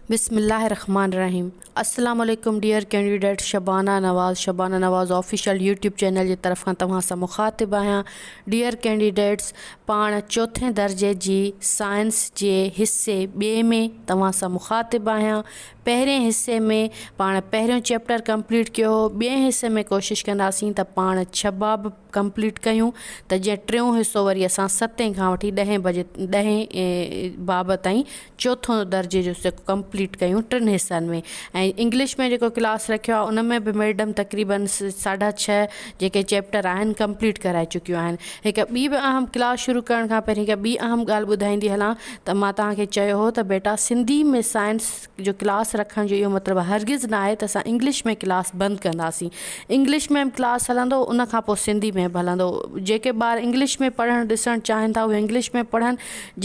بسم الله الرحمٰن الرحيم السلام عليڪم dear candidate Shabana Nawaz Shabana Nawaz official YouTube channel جي طرف کان توهان سان مخاطب آهيان ڊيئر ڪينڊيڊيٽس پاڻ چوٿين درجي جي سائنس جي حصي ٻئي ۾ توهان سان مخاطب آهيان پهرين حصي ۾ پاڻ پهريون چيپٽر ڪمپليٽ ڪيو هو ٻئي حصي ۾ ڪوشش ڪنداسين ته پاڻ ڇهه باب ڪمپليٽ ڪيون ته جيئن ٽيون حصو وري اسان ستين کان وٺي ڏهين بجي ڏهين باب تائين چوٿون درجي جو جيڪو ڪمپليٽ ڪيون ٽن حصن ۾ ۽ انگلش ۾ جيڪو ڪلاس رکيو آهي ان ۾ به ميڊم تقريبن ساڍا ڇهه جيڪي چيپٽر آهن ڪمپليٽ ڪرائي چڪيون آهن هڪ ٻي به اهم ڪلاس شروع ڪرڻ کان پهرين هڪ ٻي اهم ڳالهه ٻڌائيندي هلان ته مان توهان کي چيو هو ته بيٽا سنڌي ۾ سائنس جو ڪلاس رکڻ جو اهو مطلب هرگز نه آهي ته اسان انگلش ۾ ڪلاس بند ڪنداسين. انگلش ۾ به ڪلاس هلندو ان کان پوء سنڌي ۾ به هلندو. جيڪي ٻار انگلش ۾ پڙهڻ ڏسڻ چاهين ٿا اهي انگلش ۾ پڙهن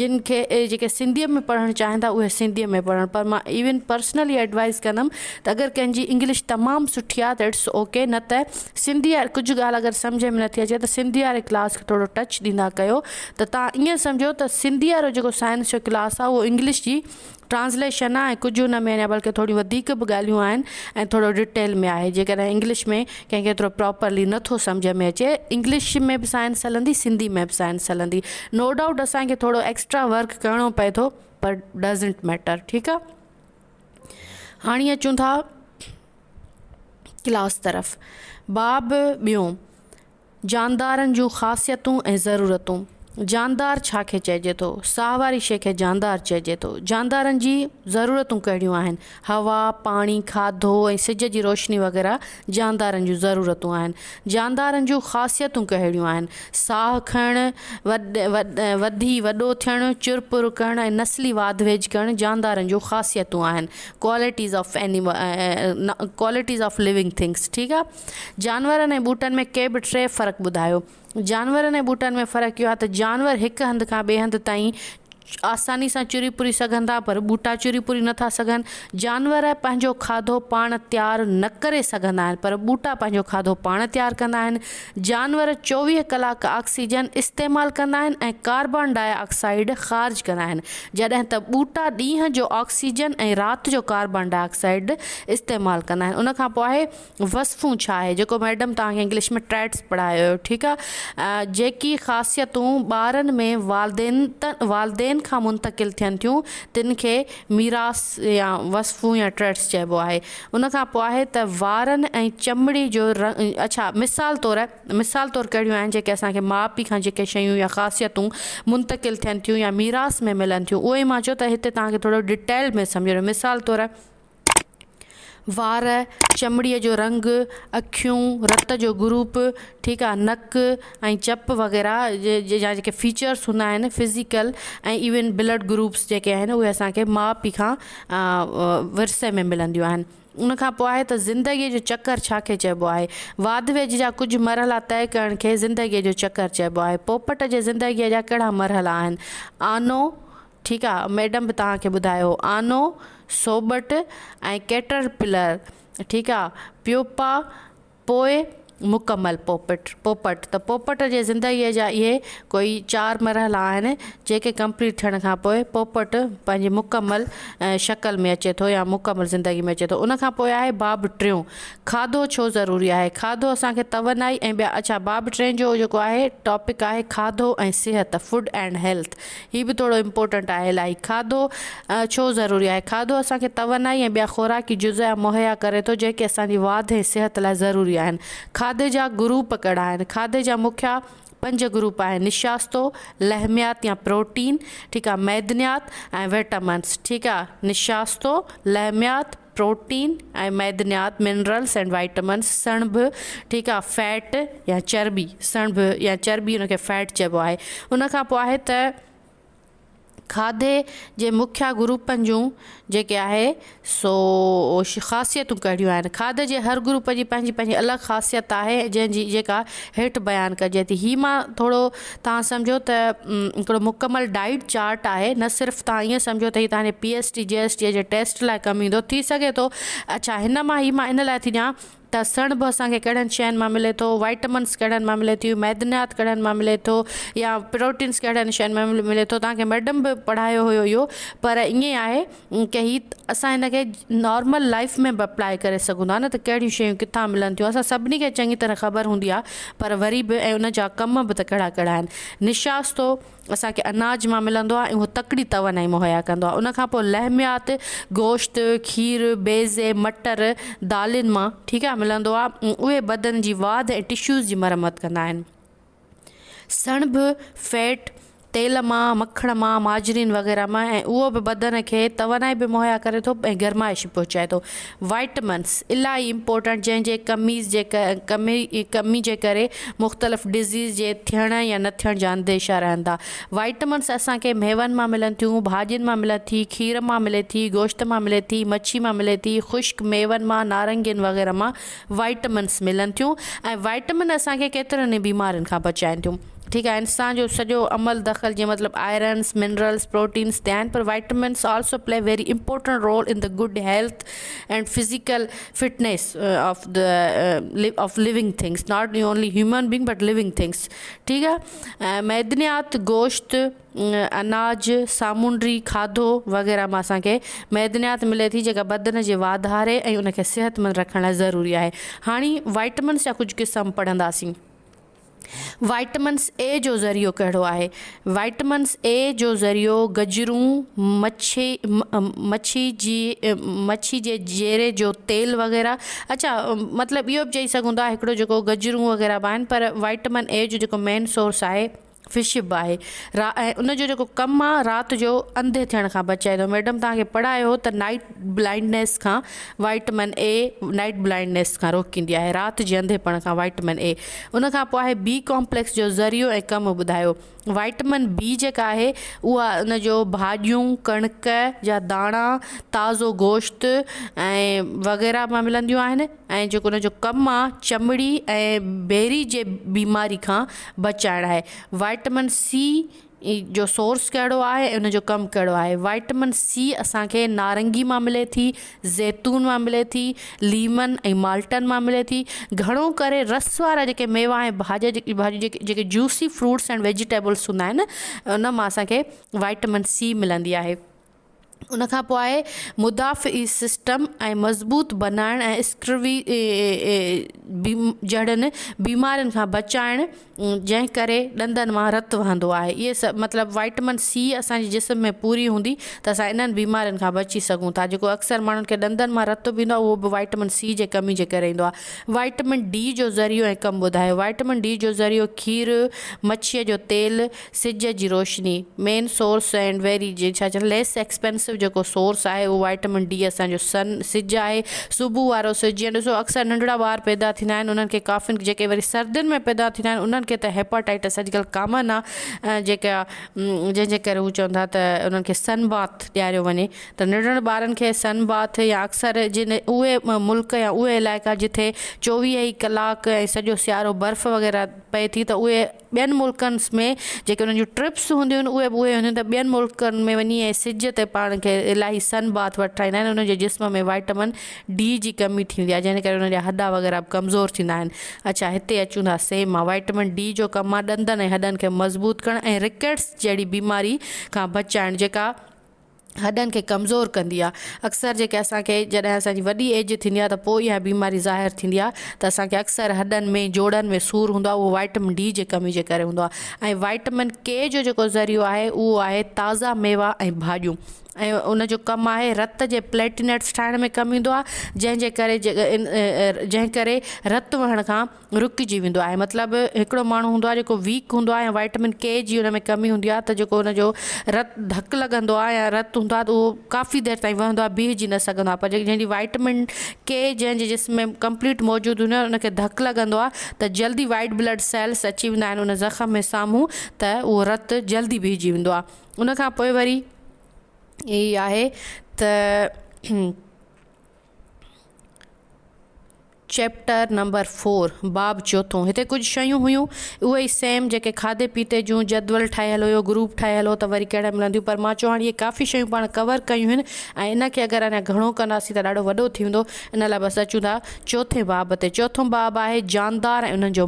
جن کي جيڪي سنڌيء ۾ پڙهڻ چاهين ٿا اهي سنڌيء ۾ پڙهن پر مان ايون پرسنلي ايڊوائز ڪندم ته اگر ڪنهن جي انگلش تمام سٺي آهي ته it's okay نه ته سنڌي ڪجهه ڳالهه اگر سمجهه ۾ نٿي اچي ته سنڌي واري ڪلاس کي ٿورو ٽچ ڏيندا ڪيو ته تان ائين سمجهو ته سنڌي وارو جيڪو سائنس جو ڪلاس آهي اهو انگلش جي ٽرانسليشن آهي ۽ ڪجهه ان ۾ اڃا بلڪه ٿوريون وڌيڪ به ڳالهيون آهن ۽ ٿورو ڊيٽيل ۾ آهي جيڪڏهن انگلش ۾ ڪنهن کي ايترو پراپرلي نه ٿو سمجهه ۾ اچي انگلش ۾ به سائنس هلندي سنڌي ۾ به سائنس هلندي نو ڊائوٽ اسان کي ٿورو ايڪسٽرا ورڪ ڪرڻو پئي ٿو پر ڊزنٽ ميٽر ٺيڪ آهي هاڻي اچون ٿا ڪلاس طرف باب ٻيون جاندارن جون خاصيتون ۽ ضرورتون، جاندار ڇا کي چئجي ٿو؟ ساهه واري شيء کي جاندار چئجي ٿو. جاندارن جي ضرورتون ڪهڙيون آهن؟ هوا، پاڻي، کاڌو ۽ سج جي روشني وغيره جاندارن جون ضرورتون آهن. جاندارن جون خاصيتون ڪهڙيون آهن؟ ساهه کڻڻ، وڌي وڏو ٿيڻ، چر پر ڪرڻ ۽ نسلي واڌ ويجهه ڪرڻ جاندارن جون خاصيتون آهن. Qualities of Qualities of Living Things ٺيڪ آ. جانورن ۽ ٻوٽن ۾ ڪي به ٽي فرق ٻڌايو. جانورن ۽ ٻوٽن ۾ فرق اهو آهي ته جانور هڪ هنڌ کان ٻئي هنڌ تائين آساني سان چري پري سگهن ٿا پر ٻوٽا چري پري نه ٿا سگهن. جانور پنهنجو کاڌو پاڻ تيار نه ڪري سگهندا آهن پر ٻوٽا پنهنجو کاڌو پاڻ تيار ڪندا آهن. جانور 24 ڪلاڪ آڪسيجن استعمال ڪندا آهن ۽ ڪاربان ڊاء آڪسائيڊ خارج ڪندا آهن جڏهن ته ٻوٽا ڏينهن جو آڪسيجن ۽ رات جو ڪاربان ڊاء آڪسائيڊ استعمال ڪندا آهن. ان کان پوء آهي وصفون ڇا آهي جيڪو ميڊم توهان کي انگلش ۾ ٽريٽس پڙهايو هيو ٺيڪ آهي جيڪي خاصيتون ٻارن ۾ والدين والدين کان منتقل ٿين ٿيون تن کي ميراث يا وصفون يا ٽريٽس چئبو آهي ان کان پوء آهي ته وارن ۽ چمڙي جو رنگ اڇا مثال طور مثال طور ڪهڙيون آهن جيڪي اسان کي ماء پيء کان جيڪي شيون يا خاصيتون منتقل ٿين ٿيون يا ميراث ۾ ملن ٿيون اهو ئي مان چيو ته هتي توهان کي ٿورو ڊيٽيل ۾ سمجهڻو مثال طور وار، چمڙيء جو رنگ، اکيون، رت جو گروپ، ٺيڪ آ، نڪ ۽ چپ وغيره جا جيڪي فيچرس هوندا آهن فزيڪل ۽ ايون بلڊ گروپس جيڪي آهن اهي اسان کي ماء پيء کان ورثي ۾ ملنديون آهن. ان کان پوء آهي ته زندگيء جو چڪر ڇا کي چئبو آهي؟ واڌ ويجهه جا ڪجهه مرحلا طئي ڪرڻ کي زندگيء جو چڪر چئبو آهي. پوپٽ جي زندگيء جا ڪهڙا مرحلا آهن؟ آنو، ٺيڪ آ ميڊم به توهان کي ٻڌايو هو آنو، سوٻٽ ۽ ڪيٽر پلر ٺيڪ آ پيوپا پوء مڪمل پوپٽ پوپٽ ته پوپٽ جي زندگيء جا اهي ڪوئي چار مرحلا آهن جيڪي ڪمپليٽ ٿيڻ کان پوء پوپٽ پنهنجي مڪمل شڪل ۾ اچي ٿو يا مڪمل زندگي ۾ اچي ٿو ان کان پوء آهي باب ٽيون کاڌو ڇو ضروري آهي کاڌو اسان کي توانائي ۽ ٻيا اڇا باب ٽئين جو جيڪو آهي ٽاپڪ آهي کاڌو ۽ صحت فوڊ اينڊ هيلٿ هي به ٿورو امپورٽنٽ آهي الائي کاڌو ڇو ضروري آهي کاڌو اسان کي توانائي ۽ ٻيا خوراڪي جزا مهيا ڪري ٿو جيڪي اسان جي واڌ ۽ صحت لاء ضروري آهن کاڌي جا گروپ ڪهڙا آهن کاڌي جا مکيا پنج گروپ آهن نشاستو لحميات يا پروٽين ٺيڪ آهي معدنيات ۽ وٽامنس ٺيڪ آهي نشاستو لحميات پروٽين ۽ معدنيات Minerals and Vitamins سڻڀ ٺيڪ آ فيٽ يا چرٻي سڻڀ يا چرٻي ان کي فيٽ چئبو آهي ان کان پوء آهي ته کاڌي جي مکيا گروپن جون جيڪي آهي سو خاصيتون ڪهڙيون آهن کاڌي جي هر گروپ جي پنهنجي پنهنجي الڳ خاصيت آهي جنهن جي جيڪا هيٺ بيان ڪجي ٿي هي مان ٿورو توهان سمجهو ته هڪڙو مڪمل ڊائيٽ چارٽ آهي نه صرف توهان ائين سمجهو ته هي توهان جي P S T G S T جي ٽيسٽ لاء ڪم ايندو ٿي سگهي ٿو اڇا هن مان هي مان ان لاء ٿي ڏيان ته سڻڀ اسان کي ڪهڙن شين مان ملي ٿو، وائٽمنس ڪهڙن مان ملي ٿيون، معدنيات ڪهڙن مان ملي ٿو يا پروٽينس ڪهڙن شين مان ملي ٿو توهان کي ميڊم به پڙهايو هيو اهو پر ائين آهي ڪي هي اسان هن کي نارمل لائف ۾ به اپلائي ڪري سگهون ٿا نه ته ڪهڙيون شيون ڪٿان ملن ٿيون اسان سڀني کي چڱي طرح خبر هوندي آهي پر وري به ۽ ان جا ڪم به ته ڪهڙا ڪهڙا آهن نشاستو اسان کي اناج مان ملندو آهي ۽ اهو تڪڙي توانائي مهيا ڪندو آهي. ان کان پوء لحميات، گوشت، کير، بيضي، مٽر، دالين مان ٺيڪ آهي ملندو آهي ۽ اهي بدن جي واڌ ۽ ٽشوز جي مرمت ڪندا آهن. سڻڀ، فيٽ، تيل مان، مکڻ مان، مارجرين وغيره مان ۽ اهو به بدن کي توانائي به مهيا ڪري ٿو ۽ گرمائش به پهچائي ٿو. وائٽمنس الاهي امپورٽنٽ جنهن جي ڪميز جي ڪمي ڪمي جي ڪري مختلف ڊزيز جي ٿيڻ يا نه ٿيڻ جا انديشا رهن ٿا. وائٽمنس اسان کي ميون مان ملن ٿيون، ڀاڄين مان ملن ٿي، کير مان ملي ٿي، گوشت مان ملي ٿي، مڇي مان ملي ٿي، خشڪ ميون مان، نارنگين وغيره مان وائٽمنس ملن ٿيون ۽ وائٽمن اسان کي ڪيترن ئي بيمارين کان بچائين ٿيون. ٺيڪ آهي انسان جو سڄو عمل دخل جيئن مطلب آئرنس منرلس پروٽينس تي آهن پر vitamins also play very important role in the good health and physical fitness of the of living things not only human being but living things ٺيڪ آهي معدنيات گوشت اناج سامونڊي کاڌو وغيره مان اسانکي معدنيات ملي ٿي جيڪا بدن جي واڌاري ۽ ان کي صحتمند رکڻ لاء ضروري آهي هاڻي وائٽمنس جا ڪجهه قسم پڙهنداسين وائٽمنس اي جو ذريعو ڪهڙو آهي؟ وائٽمنس اي جو ذريعو گجرون، مڇي، مڇي جي مڇي جي جيري جو تيل وغيره اڇا مطلب اهو به چئي سگهون ٿا هڪڙو جيڪو گجرون وغيره به آهن پر وائٽمن اي جو جيڪو مين سورس آهي فش به آهي را ۽ ان جو جيڪو ڪم آهي رات جو انڌي ٿيڻ کان بچائي ٿو ميڊم توهان کي پڙهايو هو ته نائٽ بلائنڊنيس کان وائٽمن اي نائٽ بلائنڊنيس کان روڪيندي آهي رات جي انڌيپڻ کان وائٽمن اي ان کان پوء آهي بي ڪامپليڪس جو ذريعو ۽ ڪم ٻڌايو وائٽمن بي جيڪا آهي اها ان جو ڀاڄيون ڪڻڪ جا داڻا تازو گوشت ۽ وغيره مان ملنديون آهن ۽ جيڪو ان جو ڪم آهي چمڙي ۽ بيري جي بيماري کان بچائڻ آهي وائٽمن سي جو سورس ڪهڙو آهي ۽ ان جو ڪم ڪهڙو آهي. وائٽمن سي اسان کي نارنگي مان ملي ٿي، زيتون مان ملي ٿي، ليمن ۽ مالٽن مان ملي ٿي. گهڻو ڪري رس وارا جيڪي ميوا ۽ ڀاڄ ڀاڄيون جيڪي جيڪي جوسي فروٽس اينڊ ويجيٽيبلس هوندا آهن ان مان اسان کي وائٽمن سي ملندي آهي. ان کان پوء آهي مدافعي سسٽم ۽ مضبوط بنائڻ ۽ اسڪروي جهڙن بيمارين کان بچائڻ جنهن ڪري ڏندن مان رت وهندو آهي اهي سڀ مطلب وائٽمن سي اسان جي جسم ۾ پوري هوندي ته اسان انهن بيمارين کان بچي سگهون ٿا جيڪو اڪثر ماڻهن کي ڏندن مان رت به ايندو آهي اهو به وائٽمن سي جي ڪمي جي ڪري ايندو آهي وائٽمن ڊي جو ذريعو ۽ ڪم ٻڌايو وائٽمن ڊي جو ذريعو کير مڇيء جو تيل سج جي روشني مين سورس اينڊ ويري جي ڇا چون ليس ايڪسپينسو جيڪو سورس آهي اهو وائٽمن ڊي اسان جو سن سج آهي صبح وارو سج جيئن ڏسو اڪثر ننڍڙا ٻار پيدا ٿيندا آهن انهن کي ڪافين جيڪي وري سردين ۾ پيدا ٿيندا آهن انهن کي ته هيپاٽائٽس اڄڪلهه ڪامن آهي جيڪا جنهن جي ڪري هو چون ٿا ته انهن کي سن باٿ ڏياريو وڃي ته ننڍڙن ٻارن کي سن باٿ يا اڪثر جن اهي ملڪ يا اهي علائقا جٿي 24 ئي ڪلاڪ ۽ سڄو سيارو برف وغيره پئي ٿي ته اهي ٻين ملڪن ۾ جيڪي انهن جون ٽرپس هونديون آهن اهي به اهي هونديون آهن ته ٻين ملڪن ۾ وڃي ۽ سج تي پاڻ کي الاهي سن باٿ وٺرائيندا آهن انهن جي جسم ۾ وائٽمن ڊي جي ڪمي ٿيندي آهي جنهن ڪري انهن جا هڏا وغيره به ڪمزور ٿيندا آهن اڇا هتي اچون ٿا سيم آهي وائٽمن ڊي جو ڪم آهي ڏندن ۽ هڏن کي مضبوط ڪرڻ ۽ رڪيٽس جهڙي بيماري کان بچائڻ جيڪا هڏن کي ڪمزور ڪندي آهي. اڪثر جيڪي اسان کي جڏهن اسان جي وڏي ايج ٿيندي آهي ته پوء اها بيماري ظاهر ٿيندي آهي ته اسان کي اڪثر هڏن ۾ جوڙن ۾ سور هوندو آهي اهو وائٽمن ڊي جي ڪمي جي ڪري هوندو آهي ۽ وائٽمن ڪي جو جيڪو ذريعو آهي اهو آهي تازا ميوا ۽ ڀاڄيون ۽ ان جو ڪم آهي رت جي پليٽنيٽس ٺاهڻ ۾ ڪم ايندو آهي جنهن جي ڪري جنهن ڪري رت وهڻ کان رڪجي ويندو آهي مطلب هڪڙو ماڻهو هوندو آهي جيڪو ويڪ هوندو آهي يا وائٽمن ڪي جي ان ۾ ڪمي هوندي آهي ته جيڪو ان جو رت ڌڪ لڳندو آهي يا رت هوندو آهي ته اهو ڪافي دير تائين وهندو آهي بيهجي نه سگهندو آهي پر جنهن جي وائٽمن ڪي جنهن جي جسم ۾ ڪمپليٽ موجود هوندو آهي ان کي ڌڪ لڳندو آهي ته جلدي وائٽ بلڊ سيلس اچي ويندا آهن ان زخم ۾ سامهون ته اهو رت جلدي بيهجي ويندو آهي ان کان پوء وري هي آهي ته. چيپٽر نمبر فور، باب چوٿون، هتي ڪجهه شيون هيون اهي ئي سيم جيڪي کاڌي پيتي جون جدول ٺاهيل هيو گروپ ٺاهيل هو ته وري ڪهڙا ملنديون پر مان چيو هاڻي اهي ڪافي شيون پاڻ ڪور ڪيون هن ۽ ان کي اگر اڃا گهڻو ڪنداسين ته ڏاڍو وڏو ٿي ويندو ان لاء بس اچون ٿا چوٿين باب تي چوٿون باب آهي جاندار ۽ انهن جو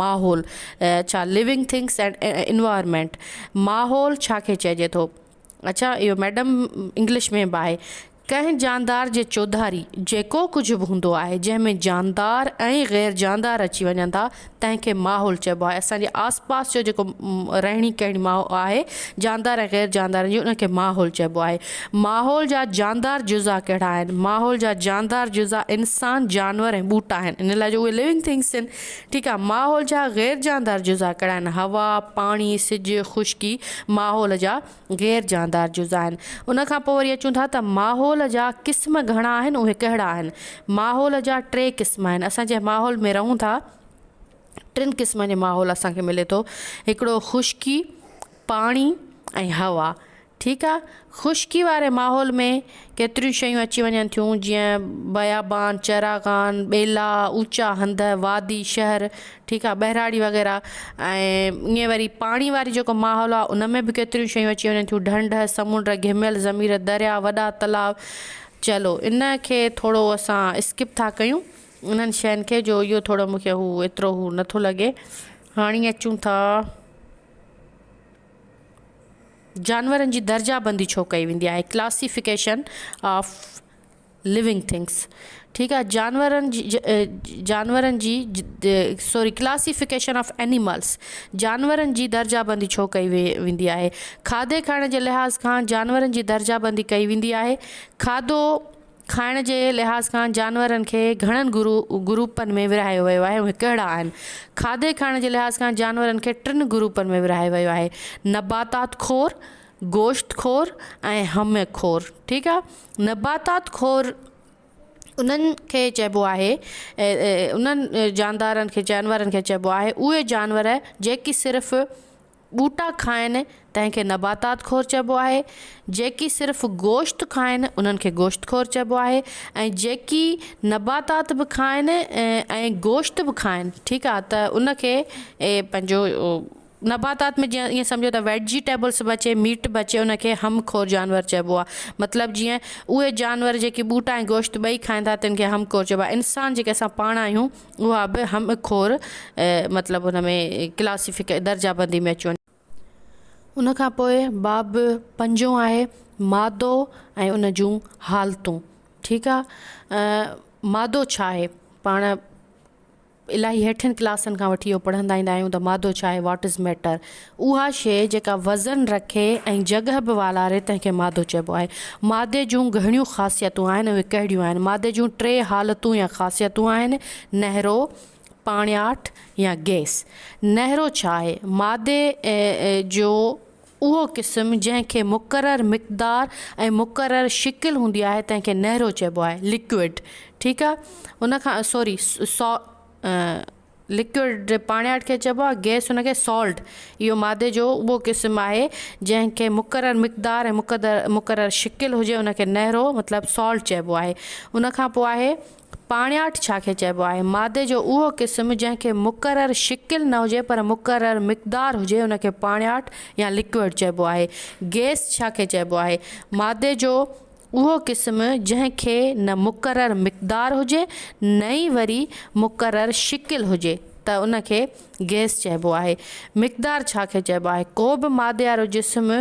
ماحول ڇا لونگ ٿنگس اينڊ انوائرمينٽ ماحول ڇا کي چئجي ٿو اڇا اهو ميڊم انگلش ۾ به آهي ڪنهن جاندار جي چوڌاري جيڪو ڪجهه به هوندو آهي، جنهن ۾ جاندار ۽ غير جاندار اچي وڃن ٿا، تنهن کي ماحول چئبو آهي. اسان جي آس پاس جو جيڪو رهڻي ڪهڻي ماحول آهي، جاندار ۽ غير جاندارن جي، ان کي ماحول چئبو آهي. ماحول جا جاندار جزا ڪهڙا آهن؟ ماحول جا جاندار جزا انسان، جانور ۽ ٻوٽا آهن. ان لاء جو اهي Living Things آهن. ٺيڪ آهي. ماحول جا غير جاندار جزا ڪهڙا آهن؟ هوا، پاڻي، سج، خشڪي ماحول جا غير جاندار جز آهن. ان کان پوء وري اچون ٿا ته ماحول جا قسم گهڻا آهن اهي ڪهڙا آهن؟ ماحول جا ٽي قسم آهن. اسان جنهن ماحول ۾ رهون ٿا ٽن قسمن جي ماحول اسان کي ملي ٿو. هڪڙو خشڪي، پاڻي ۽ هوا. ٺيڪ آ. خشڪي واري ماحول ۾ ڪيتريون شيون اچي وڃن ٿيون جيئن بيابان، چراگان، ٻيلا، اوچا هنڌ، وادي، شهر، ٺيڪ آ ٻهراڙي وغيره ۽ ائين وري پاڻي واري جيڪو ماحول آ ان ۾ به ڪيتريون شيون اچي وڃن ٿيون ڍنڍ، سمنڊ، گهميل زمير، دريا، وڏا تلاء چلو ان کي ٿورو اسان اسڪپ ٿا ڪيون انهن شين کي جو اهو ٿورو مونکي هو ايترو هو نٿو لڳي هاڻي اچون ٿا جانورن جي درجا بندي ڇو ڪئي ويندي آهي ڪلاسيفڪيشن آف لونگ ٿنگس ٺيڪ آ جانورن جي جانورن جي سوري ڪلاسيفڪيشن آف اينيملس جانورن جي درجا بندي ڇو ڪئي ويندي آهي کاڌي کائڻ جي لحاظ کان جانورن جي درجا بندي ڪئي ويندي آهي کاڌو کائڻ جي لحاظ کان جانورن کي گهڻن گروپن ۾ ورهايو ويو آهي اهي ڪهڙا آهن کاڌي کائڻ جي لحاظ کان جانورن کي ٽن گروپن ۾ ورهايو ويو آهي نباتات خور گوشت خور ۽ همه خور ٺيڪ آ نباتات خور انهن کي چئبو آهي انهن جاندارن کي جانورن کي چئبو آهي اهي جانور جيڪي صرف ٻوٽا کائن تنهن کي نباتات خور چئبو آهي جيڪي صرف گوشت کائن انهن کي گوشت خور چئبو آهي ۽ جيڪي نباتات به کائن ۽ گوشت به کائن ٺيڪ آ ته ان کي پنهنجو نباتات ۾ جيئن ائين سمجهو ته ويجيٽيبلس به اچي ميٽ به اچي ان کي هم خور جانور چئبو آهي مطلب جيئن اهي جانور جيڪي ٻوٽا ۽ گوشت ٻئي کائن ٿا تن کي هم خور چئبو آهي انسان جيڪي اسان پاڻ آهيون اها به هم خور مطلب ان ۾ ڪلاسيفڪ درجا بندي ۾ اچي وڃي. ان کان پوء باب پنجون آهي مادو ۽ ان جون حالتون ٺيڪ آهي مادو ڇا آهي پاڻ الاهي هيٺين ڪلاسن کان وٺي اهو پڙهندا ايندا آهيون ته مادو ڇا آهي What is Matter اها شيء جيڪا وزن رکي ۽ جڳهه به والاري تنهن کي مادو چئبو آهي. مادي جون گهڻيون خاصيتون آهن اهي ڪهڙيون آهن؟ مادي جون ٽي حالتون يا خاصيتون آهن نهرو، پاڻياٺ يا گئس. نهرو ڇا آهي؟ مادي جو اهو قسم جنهن کي مقرر مقدار ۽ مقرر شڪل هوندي آهي تنهن کي نهرو چئبو آهي لڪوئڊ ٺيڪ آهي ان کان سوري سو لڪوئڊ پاڻياٺ کي چئبو آهي گئس ان کي سالٽ اهو مادي جو اهو قسم آهي جنهن کي مقرر مقدار ۽ مقدر مقرر شڪل هجي ان کي نهرو مطلب سالٽ چئبو آهي ان کان پوء آهي پاڻياٺ ڇا کي چئبو آهي؟ مادي جو اهو قسم جنهن کي مقرر شڪل نه هجي پر مقرر مقدار هجي ان کي پاڻياٺ يا لڪوئڊ چئبو آهي. گئس ڇا کي چئبو آهي؟ مادي جو اهو قسم جنهن کي نه مقرر مقدار هجي نه ئي وري مقرر شڪل هجي ته ان کي گئس چئبو آهي. مقدار ڇا کي چئبو آهي؟ ڪو به مادي وارو جسم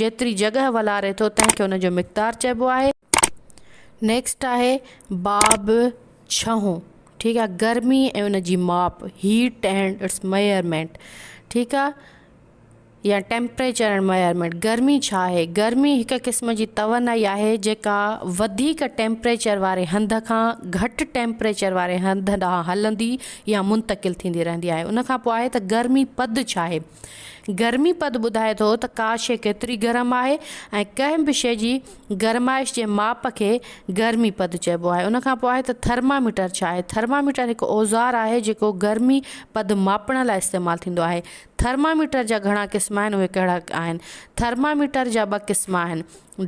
جيتري جڳهه ولاري ٿو تنهن کي ان جو مقدار چئبو آهي. نيڪسٽ آهي باب ڇهون ٺيڪ آ گرمي ۽ ان جي ماپ هيٽ اينڊ it's measurement ٺيڪ آ يا ٽيمپريچر اينڊ ميئرمينٽ گرمي ڇا آهي گرمي هڪ قسم جي توانائي آهي جيڪا وڌيڪ ٽيمپريچر واري هنڌ کان گهٽ ٽيمپريچر واري هنڌ ڏانهن هلندي يا منتقل ٿيندي رهندي آهي ان کان پوء آهي ته گرمي پد ڇا آهي گرمي پد ٻڌائي ٿو ته ڪا شيء ڪيتري گرم آهي ۽ ڪنهن به شيء جي گرمائش جي ماپ کي گرمي پد چئبو آهي. ان کان پوء آهي ته ٿرماميٽر ڇا آهي؟ ٿرماميٽر هڪ اوزار آهي جيڪو گرمي پد ماپڻ لاء استعمال ٿيندو آهي. ٿرماميٽر جا گهڻا قسم آهن اهي ڪهڙا آهن؟ ٿرماميٽر جا ٻه قسم آهن،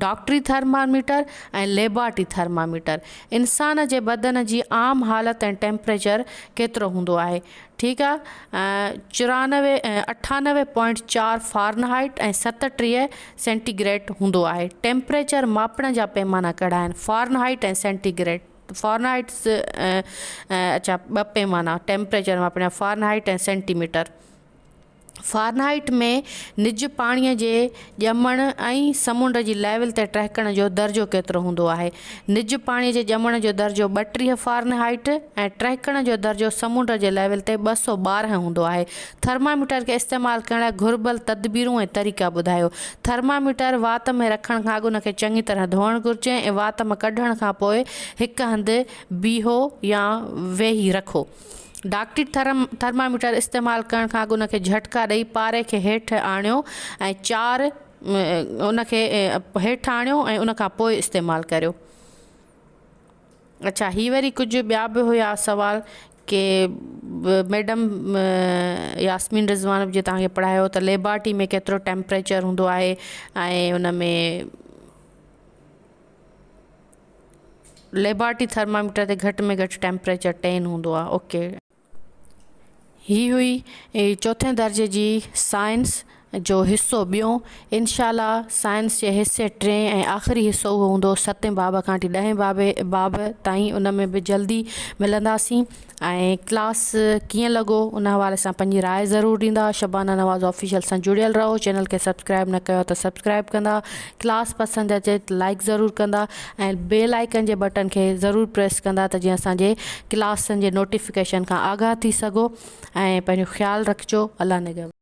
ڊاڪٽري ٿرماميٽر ۽ ليبارٽي ٿرماميٽر. انسان جي بدن جي عام حالت ۽ ٽيمپريچر ڪيترو هوندو آهي؟ ٺيڪ آ 94 98 پوائنٽ چار فارنهائيٽ ۽ 37 سينٽي گريڊ هوندو آهي. ٽيمپريچر ماپڻ جا پيمانا ڪهڙا آهن؟ Fahrenheit ۽ centi grade. فارنهائيٽ اڇا ٻه پيمانا ٽيمپريچر ماپڻ جا فارنهائيٽ ۽ سينٽي ميٽر. فارنهائيٽ ۾ نج پاڻيء جي ڄمڻ ۽ سمنڊ جي ليول تي ٽهڪڻ جو درجو ڪيترو هوندو آهي؟ نج پاڻيء جي ڄمڻ جو درجو 32 فارنهائيٽ ۽ ٽهڪڻ جو درجو سمنڊ جي ليول تي 212 هوندو آهي. ٿرماميٽر کي استعمال ڪرڻ لاء گهربل تدبيرون ۽ طريقا ٻڌايو. ٿرماميٽر وات ۾ رکڻ کان اڳ ان کي چڱي طرح ڌوئڻ گهرجي ۽ وات مان ڪڍڻ کان پوء هڪ هنڌ بيهو يا ويهي رکو. ڊاڪٽري ٿرماميٽر استعمال ڪرڻ کان اڳ ان کي جهٽڪا ڏئي پاري کي هيٺ آڻيو ۽ چار ان کي هيٺ آڻيو ۽ ان کان پوء استعمال ڪريو. اڇا هي وري ڪجهه ٻيا به هيا سوال ڪي ميڊم ياسمين رضوان به جي توهان کي پڙهايو ته ليبارٽي ۾ ڪيترو ٽيمپريچر هوندو آهي ۽ ان ۾ ليبارٽي ٿرماميٽر تي گهٽ ۾ گهٽ ٽيمپريچر ٽين هوندو آهي اوڪي. هي هئي چوٿين درجي جي سائنس جو حصو ٻيون انشاء الله سائنس جي حصي ٽئين ۽ آخري حصو اهو هوندو ستين باب کان وٺي ڏهين باب باب تائين ان ۾ به جلدي ملنداسين ۽ ڪلاس ڪيئن لڳو ان حوالي سان پنهنجي راء ضرور ڏيندا شبانه نواز آفيشل سان جڙيل رهو چينل کي سبسڪرائب نه ڪيو ته سبسڪرائب ڪندا ڪلاس پسند اچي ته لائڪ ضرور ڪندا ۽ بيل آئيڪن جي بٽن کي ضرور پريس ڪندا ته جيئن اسان جي ڪلاسن جي نوٽيفڪيشن کان آگاهه ٿي سگهو ۽ پنهنجو خيال رکجو الله نگهبان.